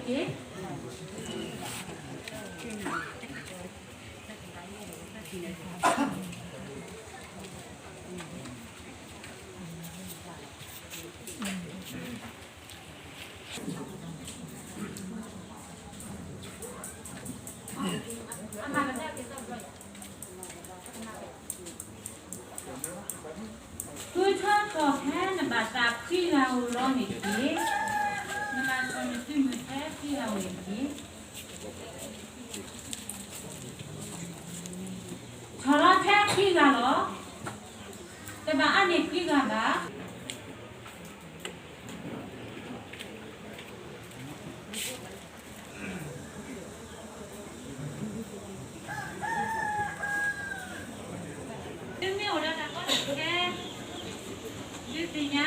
က့ၤ ဃုထၢထီၣ်ဖဲနဘၣ်သးခွံဂၤဧိၤလီၤန့ၣ်တက့ၢ်. နဘၣ်ဆီၣ်နသုမုၢ်ဖဲခွံဂၤဧိၤန့ၣ်တက့ၢ်. ဆီၣ်လီၤဖဲခွံဂၤလီၤ. တဘၣ်အါန့ၢ်ခွံဂၤဘၣ်. သုမ့ၢ်အိၣ်ဒီးတၢ်ကီတၢ်ခဲ, သုသ့ၣ်ည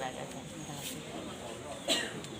ါတၢ်သးကမံးတံာ်ဘျီဃီန့ၣ်တက့ၢ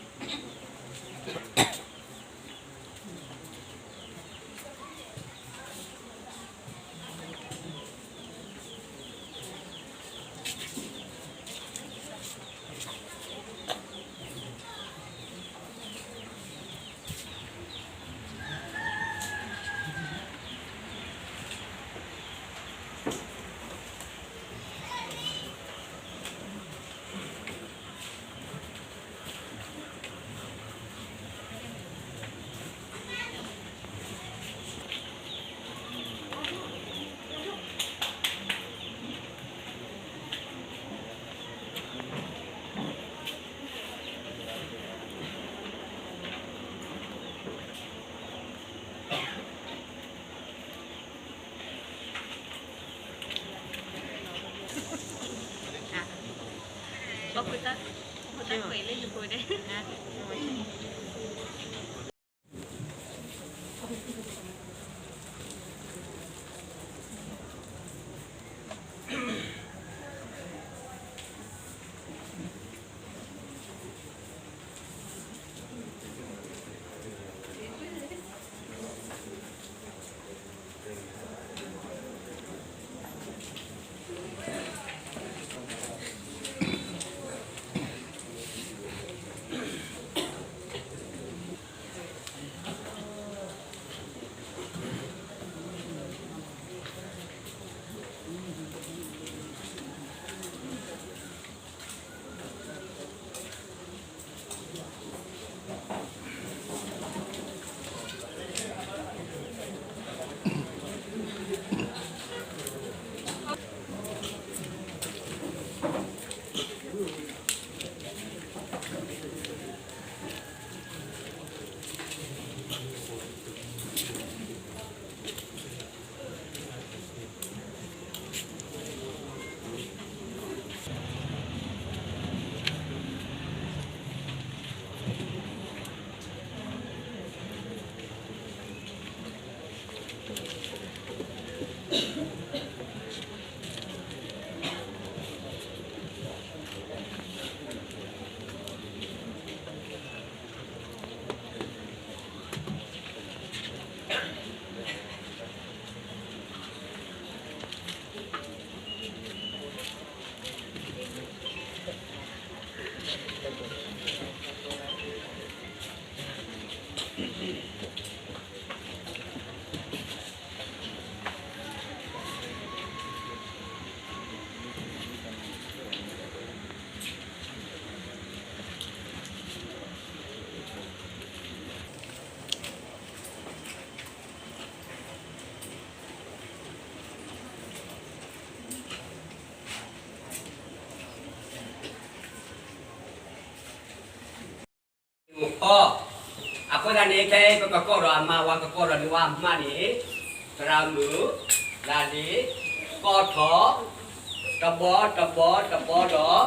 ်. အီၤ, အဃိသတးန့ၣ် ခဲအံၤပကကိးဒီးအမါ ဝၤကကိးဒီးန့ၢ်ဝၤအမါန့ၣ်, သရၣ်မုၣ်, လၢလ့, ကီၢ်ထီၣ်, တဘီ တဘီ တဘီဒီး,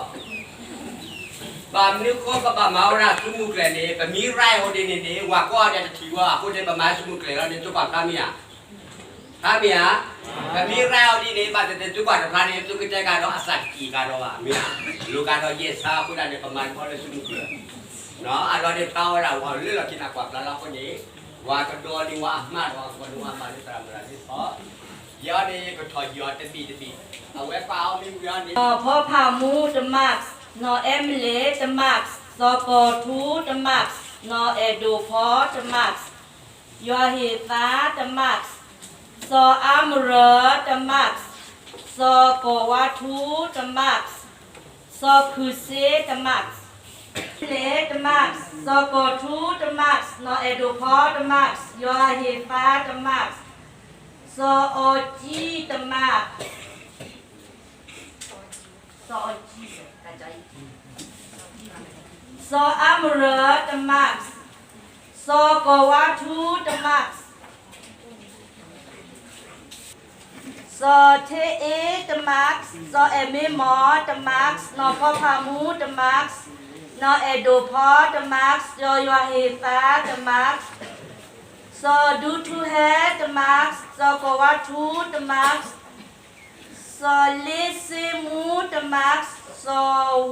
ဘၣ်မနုၤဃိပဘၣ်မၤဝဲဒၣ်သုးမုၢ်ကျဲၤန့ၣ် ပမ့ၢ်ရဲၣ်အီၤဒ်န့ၣ်န့ၣ် ဝၤကိးဂၤဒဲးတထံၣ်ဝဲ အဃိန့ၣ် ပမၤသုးမုၢ်ကျဲၤလီၤန့ၣ် သုပာ်ဖျါမ့ၢ်ဧါ ဖျါမ့ၢ်ဧါ, ပမ့ၢ်ရဲၣ်အီၤဒ်န့ၣ် ဘၣ်သ့ၣ်သ့ၣ်သုပာ်တဖျါန့ၣ် သုကတဲကဒီးအသးတက့ၢ်ကဒီးဘၣ် မ့ၢ်ဧါ, လိၣ်ကဒီးယဲၢ်ဆါအဃိသတးန့ၣ် ပမၤတဘီလၢသုးမုၢ်ကျဲၤ, အလီၤန့ၣ်ဖျါဝဲဒၣ်ဝဲလၢလီၢ်ခံန့ၣ်ကွၢ်ဖျါလီၤအဃိန့ၣ်, ဝၤကဒီးန့ၢ်ဝၤအမါဒီး ကဒီးန့ၢ်ဝၤအမါလၢသရၣ်မုၣ်လၢလ့ထီၣ်, ယၤန့ၣ် ကထီၣ်ယီၤတဘ့ၣ်တဘ့ၣ်, အဝဲပာ်အီၤမ့ၢ်ဝံၤအီၤန့ၣ်, စီၤဖီဖးမူ တမး, နီၢ်အဲမလ့း တမး, စီၤကီၤထူ တမး, နီၢ်အဲၣ်ဒိးဖီ တမး, ယွၤဟ့ၣ်သါ တမး, စီၤအါမရၢၤ တမး, စီၤကီၤဝါထူ တမး, စီၤခုၣ်စ့ တမး, လဲၤ တမး, စီၤကီၤထူ တမး, နီၢ်အဲၣ်ဒိးဖီ တမး, ယွၤဟ့ၣ်သါ တမး, စီၤအီၤကံ တမး, စီၤအီၤကံ, စီၤအါမရၢၤ တမး, စီၤကီၤဝါထူ တမး, စီၤထ့အ့ တမး, စီၤအဲၣ်မ့မီၢ် တမး, နီၢ်ဖီဖးမူ တမး, နီၢ်အဲၣ်ဒိးဖီ တမး, စီၤယွၤဟ့ၣ်သါ တမး, စီၤဒူထူဟဲ တမး, စီၤကီၤဝါထူ တမး, စီၤလ့စ့မူ တမး, စီၤ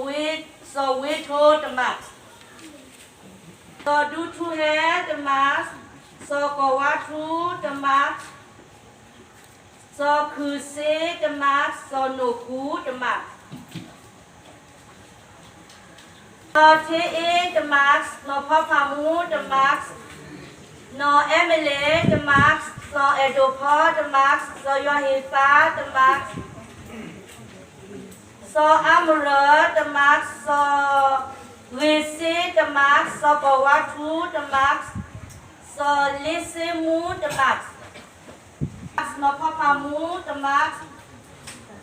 ဝ့ထိ တမး, စီၤဒူထူဟဲ တမး, စီၤကီၤဝါထူ တမး, စီၤခုၣ်စ့ တမး, စီၤနိၣ်ဃူ တမး, စီၤထ့အ့ တမး, နီၢ်ဖီဖးမူ တမး, နီၢ်အဲမလ့း တမး, စီၤအဲၣ်ဒိးဖီ တမး, စီၤယွၤဟ့ၣ်သါ တမး, စီၤအါမရၢၤ တမး, စီၤဂ့ၤစ့ တမး, စီၤကီၤဝါထူ တမး, စီၤလ့စ့မူ တမး, နီၢ်ဖီဖးမူ တမး,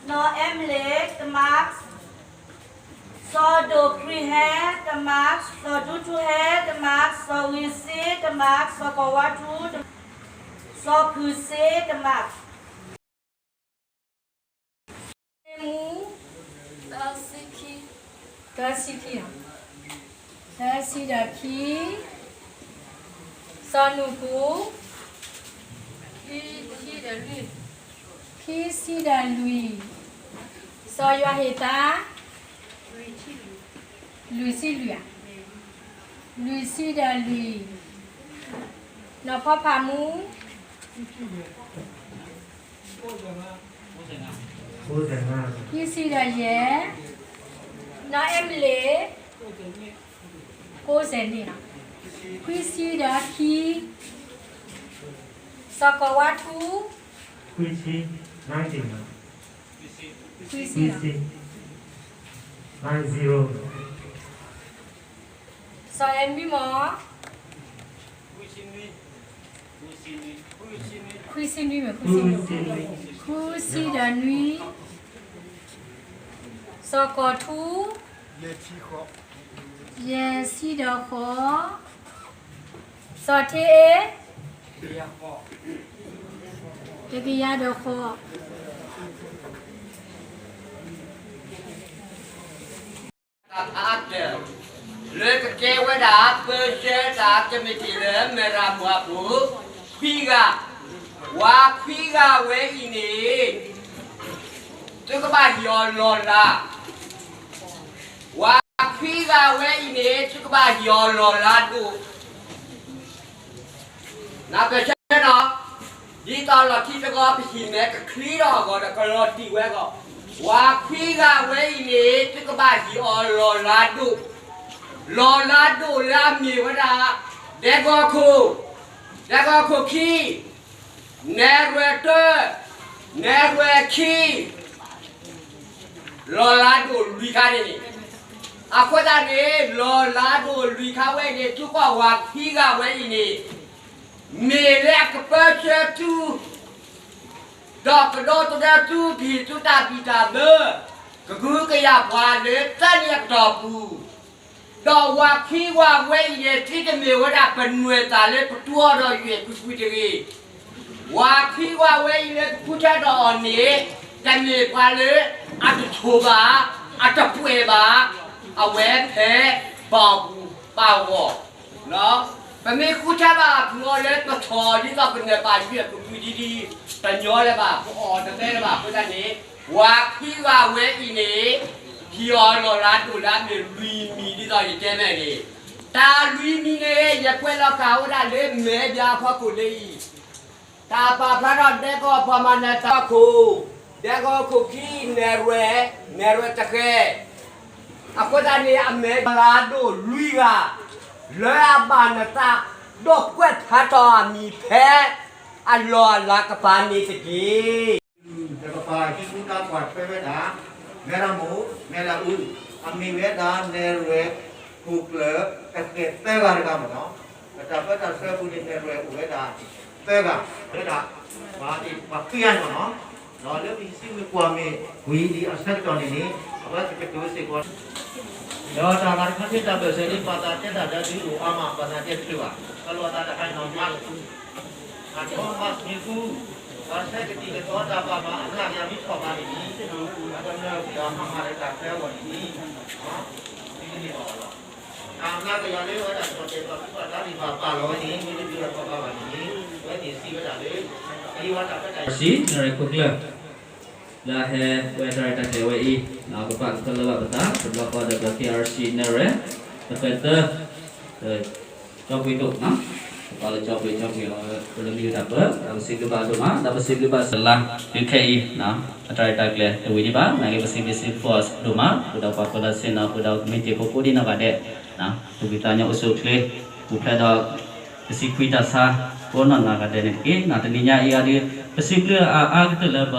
နီၢ်အဲမလ့း တမး, စီၤဒိၣ်ခရံာ်ဟဲ တမး, စီၤဒူထူဟဲ တမး, စီၤဂ့ၤစ့ တမး, စီၤကီၤဝါထူ တမး, စီၤခုၣ်စ့ တမး, မူ, သၢဆံခံ, သၢဆံခံ, သၢဆံဒီးခံ, စီၤနူၢ်ပူၤ, ခံဆံဒီးလွံၢ်, ခံဆံဒီးလွံၢ်, စီၤယွၤဟ့ၣ်သါ, လွံၢ်ဆံလွံၢ်ဧါ, လွံၢ်ဆံဒီးလွံၢ်, နီၢ်ဖီဖးမူ ခံဆံဒီးယဲၢ်, နီၢ်အဲမလ့း ကိးစဲးန့ၣ်လီၤ, ခွံဆံဒီးခံ, စီၤကီၤဝါထူ, ခွံဆံ, ခွံဆံ, ခွံဆံ, စီၤအဲၣ်မံ မ့ၢ်, ခွံဆံနွံ, ခွံဆံနွံ, ခွံဆံနွံ, ခွံဆံဒီးနွံ, စီၤကီၤထူ, ယဲၢ်ဆံဒီးဃိး, စီၤထ့အ့, တကယၤဒီးဃိး တၢ်ဖးအါတၢၢ် လၢကကဲဝဲဒၣ် ပၢဆှၢတၢ်ကမံးတံာ်လၢမဲၢ်ရမိၢ်အပူၤ ခွံဂၤ, ဝၤခွံဂၤဝဲအံၤန့ၣ် သုကဘၣ်ဟ့ၣ်အီၤလီၢ်လၤ, ဝၤခွံဂၤဝဲအံၤန့ၣ် သုကဘၣ်ဟ့ၣ်အီၤလီၢ်လၤဒိၣ် နၢ်ပၢၢ်ဆၢနီၤ, ဒ်သိးလီၢ်ခံတဂီၤ ပဟံၣ်မဲာ်ကချံထီၣ်အဂီၢ်ဒီး ကလီၤတံၢ်ဝဲအဂီၢ်, ဝၤခွံဂၤဝဲအံၤန့ၣ် သုကဘၣ်ဟ့ၣ်အီၤလီၢ်လၤဒိၣ်, လီၢ်လၤဒိၣ်လၢအမ့ၢ်ဝဲဒၣ် ဒဲကဝီၤခိၣ်, ဒဲကဝီၤခိၣ်ခံ, နဲၣ်ရွဲၣ်တၢ, နဲၣ်ရွဲၣ်ခံ လီၢ်လၤဒိၣ်လွံၢ်ခါန့ၣ်န့ၣ်, အဃိသတးန့ၣ် လီၢ်လၤဒိၣ်လွံၢ်ခါဝဲအံၤန့ၣ် သုကွၢ်ဝၤခွံဂၤဝဲအံၤန့ၣ် မ့ၢ်လၢအကပၢဆှၢသု, ဒီးကဒီသဒၢသု ကဟ့ၣ်သုတၢ်ဘံၣ်တၢ်ဘၢ, ကကဟုကယာ်ပှၤလၢတၢ်န့ၣ်အကတီၢ်ပူၤ, ဒီးဝၤခံဝၤဝဲအံၤန့ၣ် သုတမ့ၢ်ဝဲဒၣ်ပနွဲၢ်သၣ်လၢပတူၢ်အီၤဒီးယွဲၢ်ကွံာ်ကွံာ်တဂ့ၤ. ဝၤခံဝၤဝဲအံၤလၢပဃုထၢဒီးအီၤန့ၣ် တမ့ၢ်ပှၤလၢအတဆိးဘၣ်, အတပှဲၤဘၣ်, အဝဲဖဲဘၣ်ဘူၣ်ဘၣ်ဂီၢ် ပမ့ၢ်ဃုထၢဘၣ်အပူၤအီၤလၢပထီၣ်ဒ်သိးပနၢ်ပၢၢ်ယွဲၢ်ကွံာ်ကွံာ်ဒ်ဒ် တညီလၢၤဘၣ်, ပအီၣ်တသဲလၢၤဘၣ်. အဃိသတးန့ၣ် ဝၤခံဝၤဝဲအံၤန့ၣ် ဟံးအီၤလီၢ်လၤဒိၣ်လၢအမ့ၢ်လွံၢ်မံၤဒ်သိးယတဲမ့ၢ်န့ၣ်, တၢ်လွံၢ်မံၤန့ၣ် ယကွဲးလီၤဃာ်ဝဲဒၣ်လၢမဲာ်ဘၣ်ဖီခိၣ်လၢအံၤ တၢ်ပာ်ဖျါထီၣ်ဒဲကဝီၤပှၤမၤနၢၤတၢ်ခိၣ်, ဒဲကဝီၤခိၣ်ခံ နဲၣ်ရွဲၣ်, နဲၣ်ရွဲၣ်တဃဲၢ်, အဃိသတးန့ၣ် အမဲာ်လၤဒိၣ်လွံၢ်ဂၤ လၢအဘၣ်နသးဒီးကွဲးဖးထီၣ်အမံၤဖဲအလီၢ်အလၤကပၤန့ၣ်တက့ၢ်. တကပၤဟံးဃုတၢ်ပှၤထွဲဝဲဒၣ် မဲရမိၢ် မဲရအူ အမ့ၢ်ဝဲဒၣ် နဲၣ်ရွဲၣ်ခိၣ်ကျၢၢ် တဃဲၢ်သၢဂၤတဂၤမ့ၢ်နီၤ, ပတၢ်ပၢတၢ်ဆှၢပူၤန့ၣ် နဲၣ်ရွဲၣ်အိၣ်ဝဲဒၣ် သၢဂၤ, ဝဲဒၣ် ပှၤအံၤ ပှၤဃံဂၤန့ၣ်မ့ၢ်နီၤ, ဒီးလၢပဟံးစုမုၢ်ကွီၢ်မ့ၢ်ဝံၤဒ်အဆၢကတီၢ်န့ၣ်န့ၣ် အဝဲကကတိၤစ့ၢ်ကီး ဒီးတၢ်ဂၤတခါန့ၣ် တၢ်ဘၢၣ်စၢၤဒ်ပှၤသးတဲတၢ်ဒီးဒုးအိၣ်အါမး ပှၤသးတဲတချုးဘၣ်, ကလီၤသးတဟါနီၤမး အထီမးမံၤကူ, ပှၤဆဲးကသံၣ်ကသီတၢ်ဘၣ်မၤအမျးကယၤမ့ၢ်ထီၣ်ဘၣ်န့ၣ်န့ၣ်, ပှၤကမျၢၢ်ဒီးဟါမၢ်လၢတၢ်ကျဲအဂီၢ်န့ၣ်န့ၣ်, ဒ်န့ၣ်လီၤ. အမျးကယၤလၢဝဲဒၣ်ကီၢ်တဲာ်ကီၢ်သူအတၢ်ဒံးဘၣ်ပာ်လီၤဝဲန့ၣ် မ့ၢ်တဒုးထီၣ်ဘၣ်ဘၣ်န့ၣ်န့ၣ်, ဝဲန့ၣ်စံးဝဲဒၣ်လၢ အဝဲတၢ်ဖဲတၢ် စံး နဲၣ်ရွဲၣ်ခိၣ်ကျၢၢ် လၢအဟဲဝဲတၢ်ရဲၣ်တၢ်ကျဲၤဝဲအံၤ, ပပာ်ကဖၢလၢဘၣ်ပသး တဘျီဃီဒီး ပ KRC နဲၣ်ရွဲၣ် တဃဲၢ်သၢ ကၠီပှ့ၤဒိၣ်, ပပာ်လၢကၠီပှ့ၤကၠီပှ့ၤလီၤ ပလၢမံၤတၢ်ပၢ, ဒီးပစံးဘျုးဘၣ်ဒိၣ်မး ဒီးပစံးဘျုးဘၣ်စလါ တုၤခဲအံၤ အတၢ်ရဲၣ်တၢ်ကျဲၤတဝံၤဒံးဘၣ်, နာ်က့ပစံးဘျုးစံးဖှိၣ်ဒိၣ်မး ဃုာ်ဒီးပှၤဖီလာ်ဆ့ၣ်နီၤ ဃုာ်ဒီးကမံးတံာ်ဖိကိးဒံနီၢ်ဂၤဒဲး, ပဝံသးညီအိၣ်ဆူၣ်အိၣ်ချ့ ပူၤဖျဲးဒီး ကစံးခွံတၢ်ဆါ ကိးနီၢ်နီၢ်ဂၤဒဲးန့ၣ်တက့ၢ်. တနံၤညါအံၤအံၤဒီး ပစံးဘျုးအါအါကတၢၢ်လၢပ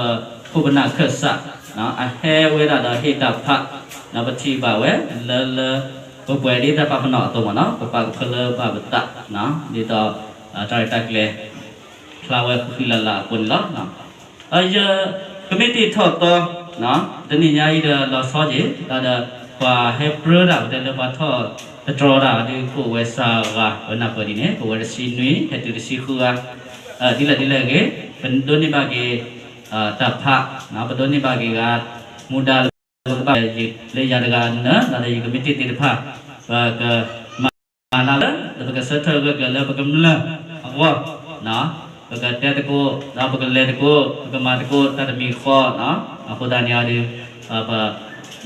ခိၣ်ပနၢ်ခၢၣ်စး အဟဲဝဲဒၣ်ဒီးဟ့ၣ်တၢ်ဖး, ပထံၣ်ဘၣ်ဝဲ လၢလၢပှဲၤပှဲၤဒ်တၢ်ပာ်ပနီၣ်အသိးမ့ၢ်နီၤ, ပပာ်ကဖၢလၢဘၣ်ပသး ဒ်သိး တၢ်ရဲၣ်တၢ်ကျဲၤ ဖျါဝဲဃံလၤလၤအဃိန့ၣ်လီၤ. ယကမ့ၢ်တ့ၢ်ထီၣ်သီ တနံၤညါအံၤဒီးလီၤဆီက့ၤ တၢ်ဒီး ပှၤဟဲပြၢတၢ်ပတဲလၢပှၤထီၣ်တတြီတၢ်ဒီး ကအိၣ်ဝဲစှၤဂၤဝဲနၢ်ပၢၢ်ဒ်န့ၣ် ကအိၣ်ဝဲတဆံနွံ ဟဲတုၤတဆံဃုဂၤ, ဒ်လဲၣ်ဒ်လဲၣ်ဂ့ၤ ပဒိးန့ၢ်ဘၣ်က့ၤ တၢ်ဖး, ပဒိးန့ၢ်ဘၣ်က့ၤဂၤ မူဒါလၢပကဘၣ် လၢယၤတဂၤနၢၤ ဒီးယကမ့ၢ်တ့ၢ်သ့ၣ်တဖၣ် ပက မၤလၢ ဒီးပကဆၢထၢၣ်ဂၢၢ်ကျၢၤလၢပကမျၢၢ်အဂီၢ်, ပကတဲသကိး ဒီးပကလဲၤသကိး ပကမၤသကိးတၢ်တမံၤဃီ, အဃိသတးန့ၣ်အံၤဒီး ပ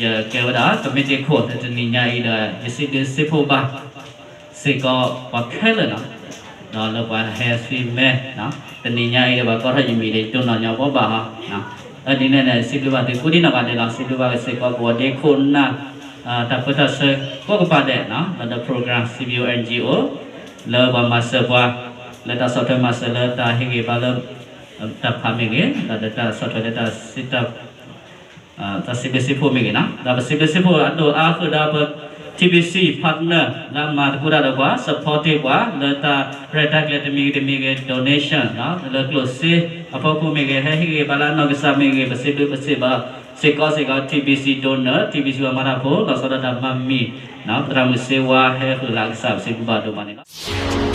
ယကဲဝဲဒၣ် ကမ့ၢ်တ့ၢ်ခိၣ်လၢတနံၤညါအံၤဒီး ယစံးဘျုးစံးဖှိၣ်ဘၣ် စ့ၢ်ကီးပှၤခဲလၢာ်နီၤ, ဒီးလၢပှၤဟဲဆှံမဲ တနံၤညါအံၤဒီး ပှၤကိးထီၣ်ယမံၤဒီး ယတိၢ်နီၣ်ညီဘီဘၣ်ဟီ, ဒ်န့ၣ်န့ၣ် စံးဘျုးဘၣ်သုကိးဒံနီၢ်ဂၤဒဲးလီၤ. စံးဘျုးဘၣ်က့ၤစ့ၢ်ကီး ပဝဲဒၣ်ခိၣ်နၢ် တၢ်ပၢတၢ်ဆှၢကိးကပၤဒဲး လၢဒီး program C B O N G O လၢပှၤမၤစၢၤပှၤ လၢတၢ်ဆီၣ်ထွဲမၤစၢၤလၢတၢ်ဟ့ၣ်ဂံၢ်ဘါလၢ တၢ်ဖးမ့ၢ်ဂ့ၤ ဒီးတၢ်ဆီၣ်ထွဲလၢတၢ်စံး တၢ်စံးဘျုးစံးဖှိၣ်မ့ၢ်ဂ့ၤနီၤ, ဒီးပစံးဘျုးစံးဖှိၣ်အဒိၣ်အါဃုာ်ဒီးပ T B C partner လၢအမၤသကိးတၢ်ဒီးပှၤ support ပှၤ လၢတၢ်ရဲၣ်တၢ်ကျဲၤတမံၤဂ့ၤတမံၤဂ့ၤ donation လၢကျိၣ်စ့အဖီခိၣ်မ့ၢ်ဂ့ၤ ဟဲဟ့ၣ်ဂံၢ်ဘါလၢအနီၢ်ကစၢ်မ့ၢ်ဂ့ၤ ပစံးဘျုးပစံးဘၣ်စ့ၢ်ကီးစ့ၢ်ကီး T B C donor T B C ပှၤမၤတၢ်ဖိ လီၤဆီဒၣ်တၢ်မၤမံၤ ပသရၣ်မုၣ်စ့ဝါဟဲဃုာ်လၢအကစၢ် ပစံးဘျုးဘၣ်ဒိၣ်မးန့ၣ်လီၤ.